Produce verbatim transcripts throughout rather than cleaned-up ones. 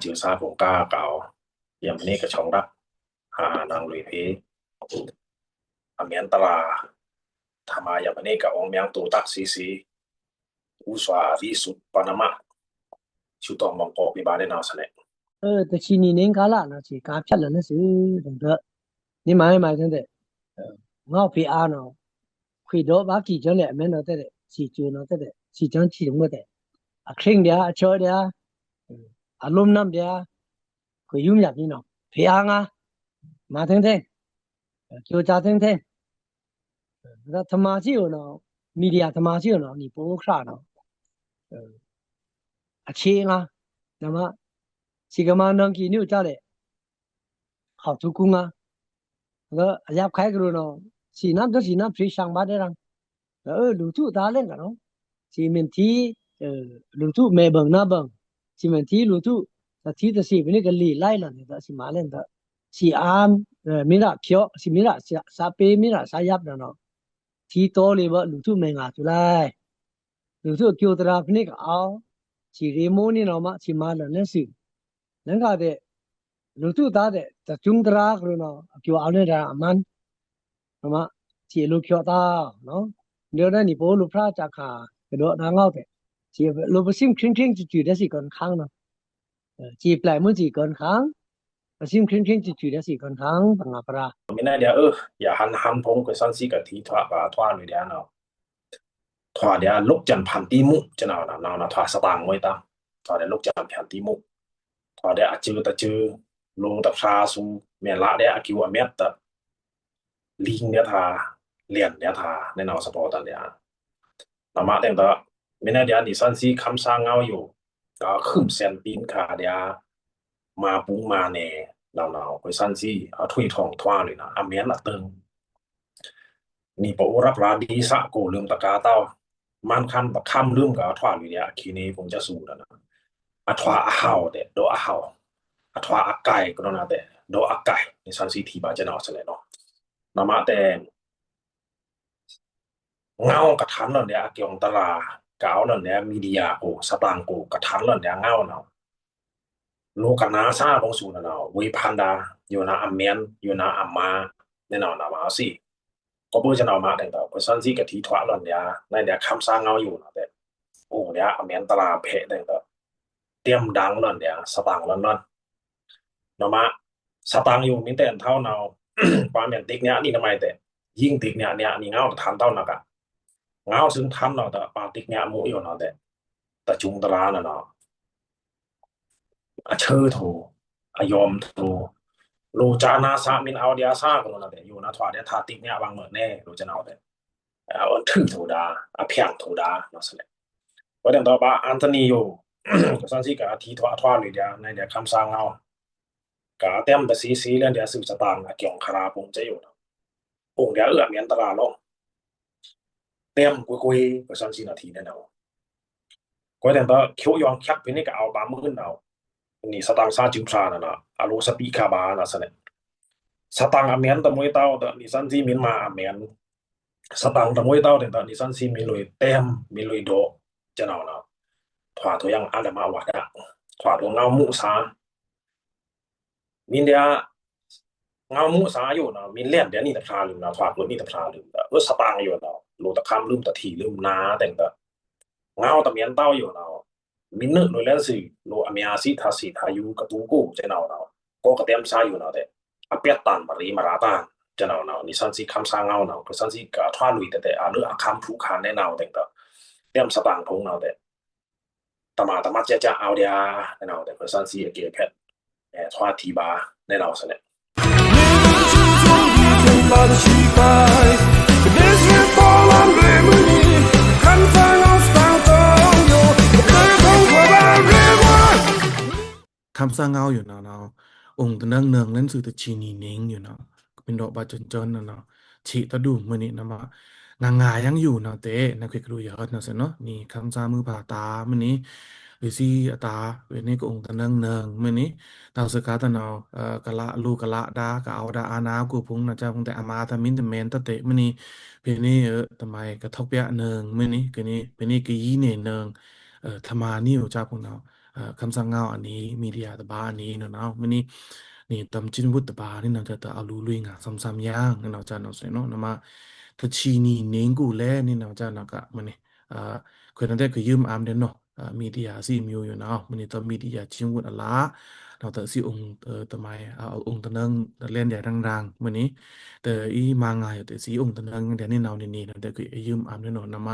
จิ๋วสาของก้าเก๋า ယမနုၤကချွင်းဒၣ် ဟါနင်လွေဖဲ အမၢန်တရာ် ထမယမနုၤကအိုင်မၠိုင်တူတၢ်စီစီ ဦးစွာအသီးစုပနမ ဆုတောင်းမောင်ကော့ ပြပါနဲ့နော်ဆရာ။ တချီနံၤနင်းကားလနော် ချီကားဖြတ်လနော်စု တကယ် နေမနေမတဲ့ ငေါ့ဖဲအားနော် ခွေဒေါ်ဘၣ်ကီကျော်နဲ့ အမဲနော်တဲ့ ချီကျိုးနော်တဲ့ ချီကျိုးချီမွတ်တဲ့ အခရင်ဒျာ အချောဒျာ အလုံးနမ်ဒျာ ခွေယူမြတ်နီနော် ဖဲအားငါ မထင်ထင် ကျိုးချထင်ထင် ဒါသမားစီအိုနော် မီဒီယာသမားစီအိုနော် နီပိုခရနော် အချေငါ နမ စီကမနင်ကီနုကြတဲ့ ခေါက်သူကူငါ ဒါအယပ်ခိုင်းကြလို့နော် စီနပ်တော့စီနပ်ဖြေဆောင်ပါတယ် ဒါ အဲ လူထုသားလဲကနော် စီမင်တီ အဲ လူထုမဲဘင်နဘင် စီမင်တီလူထု တထီတစီပနစ်ကလီလိုက်လာနေတာ စီမလဲဒါ စီအမ် အဲ မီရာဖြော စီမီရာစာပေး မီရာစာရပ်နော် ထီတိုလီဘလူထုမဲငါသူလိုက် လူထုအကျိုးတရားပနစ်ကအောက် စီရေမိုးနေနော်မ စီမလဲနဲ့စီ နင်ကတဲ့ လူထုသားတဲ့ တကျုံတရာကရနော် အကျိုးအောင်နေတာ အမန် နမ စီလူဖြောသားနော် ဒီတော့နီပိုလူဖျားချခါ ကဒေါ်ဒါငေါ့တဲ့ စီလူပစိမ်ခရင်ခရင်ချီချီတဲ့စီကွန်ခန်းနော် စီပျဲမွန်းစီကွန်ခန်း ပစိမ်ခရင်ခရင်ချီချီတဲ့စီကွန်ခန်း ပငါပရာ မင်းနဲ့ဒီး အဲ ယဟန်ဟန်ဖုံး ခွေစန်းစီကထီထွားပါထွားလွေဒျာနော် ထွားဒျာလုကၠံဖန်တီမူ ကျွန်တော်နော် နော် ထွားစတန်ငွေတမ်း ထွားဒျာလုကၠံဖန်တီမူ ထွားဒျာအကျိုးတကျိုး လူတဖျားဆူ မဲလာဒျာအကျိုးအမျက်တ လင်းဒျာထါ လျံဒျာထါ နဲနော် စပေါ်တန်ဒျာ နမတဲင်တ မင်းနဲ့ဒျာနီစန်းစီခမ်းစားငေါ့ယို ကခုမ်စံတင်းခါဒျာ မၤပူၤမၤနဲ နော်နော် ခွေစန်းစီ အထွေထွေထွားလွေနော် အမၢန်အတင်း နီပအိုရပ်ရာဒီစကို လမ်တကားတောင်း မန်ခမ်းပခမ်းလမ်ကထွားလွေဒျာ အခီနေ ပုံစံစူဒျာနော် အထွားအဟောက်တဲ့ ဒေါ်အဟောက် အထွားအကိုင် ကနော်နော်တဲ့ ဒေါ်အကိုင် နီစန်းစီထီပါကျွန်တော်ဆလဲနော် နမတဲင် ငေါ့ကထန်လွန်ဒျာ အကျိုးတရာ် ကအောက်လွန်ဒျာ မီဒီယာကို စတန်ကို ကထန်လွန်ဒျာ ငေါ့နော် လူကနားစားပုံစံနော်နော် ဝေဖန်တာ ယိုနာအမၢန် ယိုနာအမှား နဲနော်နော် မစီ ကဘိုးကျွန်တော်မတဲင်တော့ ခွေစန်းစီကထီထွားလွန်ဒျာ နဲဒျာခမ်းစားငေါ့ယိုနော်တဲ့ အိုဒျာအမၢန်တရာ်ဖဲတဲ့တော့ တဵမ်ဒင်လွန်ဒျာ စတန်လွန်လွန် နော်မ စတန်ယိုမင်းတဲင်ထောင်းနော် ပှၤမၢန်တစ်ညါနီနမတဲင် ယင်းတစ်ညါညါနီငေါ့ကထန်ထောင်းနော်က ငေါ့စင်းထန်နော်တဲ့ ပှၤတစ်ညါမူယိုနော်တဲ့ တကျုံတရာနော်နော် အချေထို အယွမ်ထို လူကနားစားမင်းအောက်ဒျာစားကနော်နော်တဲ့ ယိုနာထွားဒျာထါတစ်ညါဘင်မၢနဲ လူကျွန်တော်တဲ့ အဝဲထုထိုဒါ အဖျံထိုဒါနော်ဆလဲ ဝဲတဲ့တော့ ပှၤအန်တိုနီယို ခွေစန်းစီကထီထွားထွားလွေဒျာ နဲဒျာခမ်းစားငေါ့ ကတဲမ်တစီစီလဲဒျာစုစတန်အကျိုးခရာပုံစံယိုနော် အိုဒျာအမၢန်တရာ်လော တဵမ်ကွေးကွေး ခွေစန်းစီနာထီနဲနော် ခွေတဲ့တော့ ချိုးယွင်ချက်ဖဲန့ကအောက်ပါမွန်းနော် နီစတန်စားကျူဖျားနော်နော် အလိုစပီခါပါနော်ဆလဲ စတန်အမၢန်တမွေးတောင်းတဲ့ နီစန်းစီမင်းမအမၢန် စတန်တမွေးတောင်းတဲ့ နီစန်းစီမင်းလွေတဵမ် မင်းလွေဒို ကျွန်တော်နော် ထွားထိုယင်အလမဝါဒ ထွားထိုငေါ့မူစား မင်းဒျာ ငေါ့မူစားယိုနော် မင်းလဲ့ဒျာနီတဖျားလမ်နော် ထွားထိုနီတဖျားလမ် အဲ စတန်ယိုနော် လူတခမ်းလမ်တထီလမ်နာတဲင်တ ငေါ့တမၢန်တောင်းယိုနော် မင်းနုလွေလဲ့စီ လူအမၢန်စီထါစီထါယူကတူကို ကျွန်တော်နော် ကကတဲမ်စားယိုနော်တဲ့ အပျဲတန်ပရေမရာတန် ကျွန်တော်နော် နီစန်းစီခမ်းစားငေါ့နော် ခွေစန်းစီကထွားလွေတဲ့ အလအခမ်းဖူခါနဲနော်တဲင်တ တဵမ်စတန်ဖုံးနော်တဲ့ တမတမကျကျအောက်ဒျာ နဲနော်တဲ့ ခွေစန်းစီအကဲဖက် အဲ ထွားထီပါ နဲနော်ဆလဲ ခမ်းစားငေါ့ယိုနော်နော် အိုင်တနင်နင်လဲ့စီတချီနံၤနင်းယိုနော် ပင်းတော့ဘၣ်ကျန်ကျန်နော်နော် ချီတဒူမွေးနံၤနော်မ ငါငါယင်ယိုနော်တဲ့ နခွေကရူယတ်နော်ဆဲနော် နီခမ်းစားမုၢ်ဖါတာမွေးနံၤ လွေစီအတာ ဝေန့ကအိုင်တနင်နင်မွေးနံၤ တောင်စကားတနော် အဲ ကလအလိုကလဒါ ကအောက်ဒါအာဏာကိုဖုံးနော် ကျဖုံးတဲ့ အမၤတမင်းတမန်တတဲ့မွေးနံၤ ဖဲန့ အဲ တမၤကထောက်ပြနင်မွေးနံၤ ကန့ ဖဲန့ကယီန့နင် အဲ ထမၤနံယိုကျဖုံးနော် ခမ်းသားငေါင်းအနွေ မီဒီယာတဘာအနွေ နော်နော် မုနီ နေ တမ်ချင်းဝုတ်တဘာ နေနော် ကျားတအလူလွေငါ သမ်သမ်ယံ နေနော် ကျားနော် စနေနော် နမ တချီနီ နေငူလဲ နေနော် ကျားနော် က မုနီ ခွေးနော် တဲခွေးယုမ်အမ်ဒဲနော် မီဒီယာ စံမျိုးယိုနော် မုနီ တမီဒီယာ ချင်းဝုတ်အလား နော် တစံအုံ တမ အုံတနင် လဲန်ဒဲရင်းရင်း မုနီ တအီမငါယို တစံအုံတနင် ဒဲနေနော် နေနေနော် တဲခွေးယုမ်အမ်ဒဲနော် နမ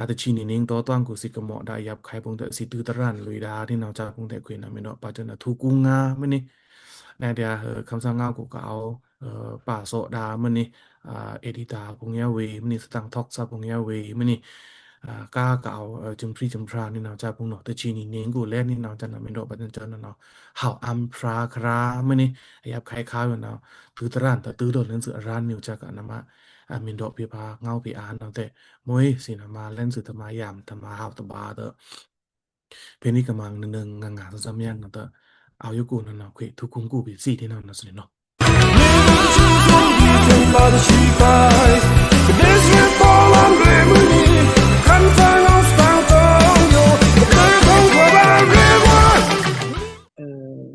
အတချီနီ နေတော့ တွင်ကို စံကမော့ဒါ ယပ်ခိုင်ပုံ တစံတူတရန်လွေဒါ နေနော် ကျားပုံ တဲခွေးနော် မင်းတို့ ပါကျွန်တော် ထူကုငါ မုနီ နဲဒဲ ခမ်းသားငေါင်းကို ကအော ပါစော့ဒါ မုနီ အ editor ပုံရဝေ မုနီ သတင်ထောက်စား ပုံရဝေ မုနီ ကါကအော ကျွန်ဖရီကျွန်ဖရာ နေနော် ကျားပုံနော် တချီနီ နေငူလဲ နေနော် ကျားနော် မင်းတို့ ပါကျွန်တော်နော် ဟောက်အမ်ဖရာခရာ မုနီ အယပ်ခိုင်ခါယိုနော် တူတရန် တတူတော့ လဲန်စုအရန် နေကျားက နမ အမင်းတို့ ဖေဖာ ငေါင်းဖေအာ နော် တဲ မွေး စံနမ လဲန်စုတမယမ် တမဟောက်တဘာ တ ဖဲနေကမန် နနငါငါ သမ်သမ်ယံ နော် တ အောယိုကို နော်နော် ခွေး ထူကုငူ ပီစံ နေနော် နော် စနေနော်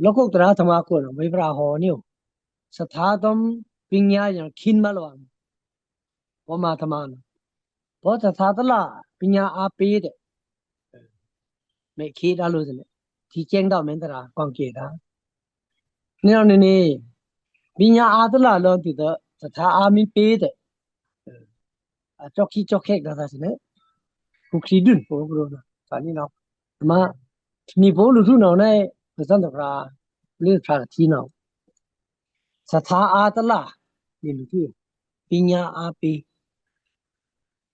လောကုတ္တရာ ဓမ္မကိုနော် ဝိပရာဟောနေယော သတ်သားတမ် ပညာယံ ခင်မလွန် ဗောမထမန် ဗောသတ်သားတလား ပညာအားပေးတဲ့ မဲခေဒါလို့စနေ ထီကျင်းတော့ မင်းတရာ ကောင်းကင်ဒါ နေတော့ နေနေ ပညာအားတလား လွန်သူတော့ သတ်သားအားမီပေးတဲ့ အကြောက်ขี้ကြောက်ခဲ ဒါသာစနေ ခုခရီးဒုန် ပို့ကရောနော် ဒါနေနော် အမ နီပိုလူထုနော် နဲ ပစံတဖရာ လေးဖရာကထီနော် သတ်သားအားတလား နေလူထု ပညာအားပေး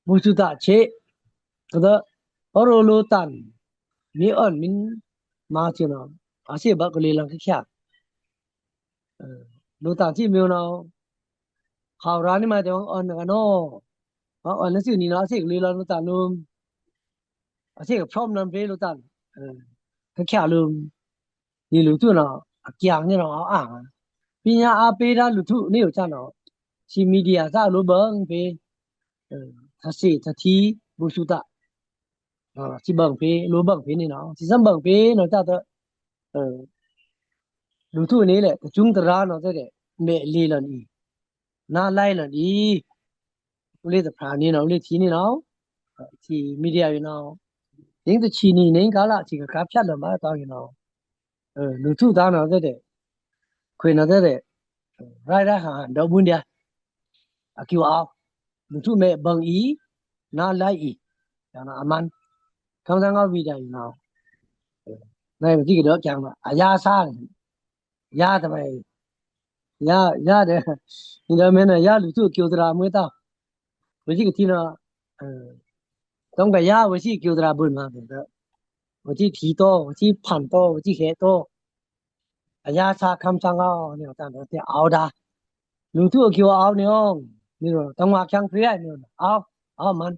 ဘူသူတချေ ကဒ အရိုလိုတန် မီးအွန်မင်း မါချေနော် အစေ့ဘကလေးလံခက် လိုတန်ချေမျိုးနော် ခါရာနေမှာ တဲဝံအွန်ကနော် အွန်နစီနီနော် အစေ့ကလေးလံ လိုတန်လို အစေ့ကဖြောင်းနံဖေး လိုတန် ခက်ခဲလို နေလူထုနော် အကျန်းနေနော် အအာ ပညာအားပေးဒါ လူထု နေယောက်ျားနော် စံမီဒီယာ စံအလိုဘင်ဖေး သတ်စေ့သတ်ထီ ဘူသူတ စံဘင်ဖေး လိုဘင်ဖေး နေနော် စံစံဘင်ဖေး နော် ကျားတ လူထု နေလဲ တချုံတရာ နော် တဲ မဲလေလံအီ နားလဲလံအီ ဦးလေးတဖရာ နေနော် ဦးလေးထီ နေနော် စံမီဒီယာ ယိုနော် တင်းတချီနီ နေကလာ စံကခါဖြတ်လံ မါ တောင်းယိုနော် လူထုသားနော် တဲ ခွေးနော် တဲ ရိုက်ဒါ ဟန် ဒေါ်ဘုန်းတရား အကျိုးအောင် လူထု မဲဘင်အီ နားလဲအီ ယိုနော် အမန် ခမ်းသားငေါင်း မီဒီယာ ယိုနော် နဲ ပတိကဒီး ကျန်ပါ အယါစား ယါတမဲ ယါ ယါဒဲ ဒီးမင်းနဲ့ ယါလူထု အကျိုးတရား မွေးတော့ ပတိကထီနော် တုံးကယါ ပတိအကျိုးတရား ဘုန်းမှာ ပတိထီတော့ ပတိဖန်တော့ ပတိဟဲတော့ အယါစား ခမ်းသားငေါင်း နေတော့ တန်တော့ တဲအော်ဒါ လူထု အကျိုးအောင် နေအောင် နေတော့ တငွားချောင်း ဖျိုက် နေတော့ အော် အော် မန်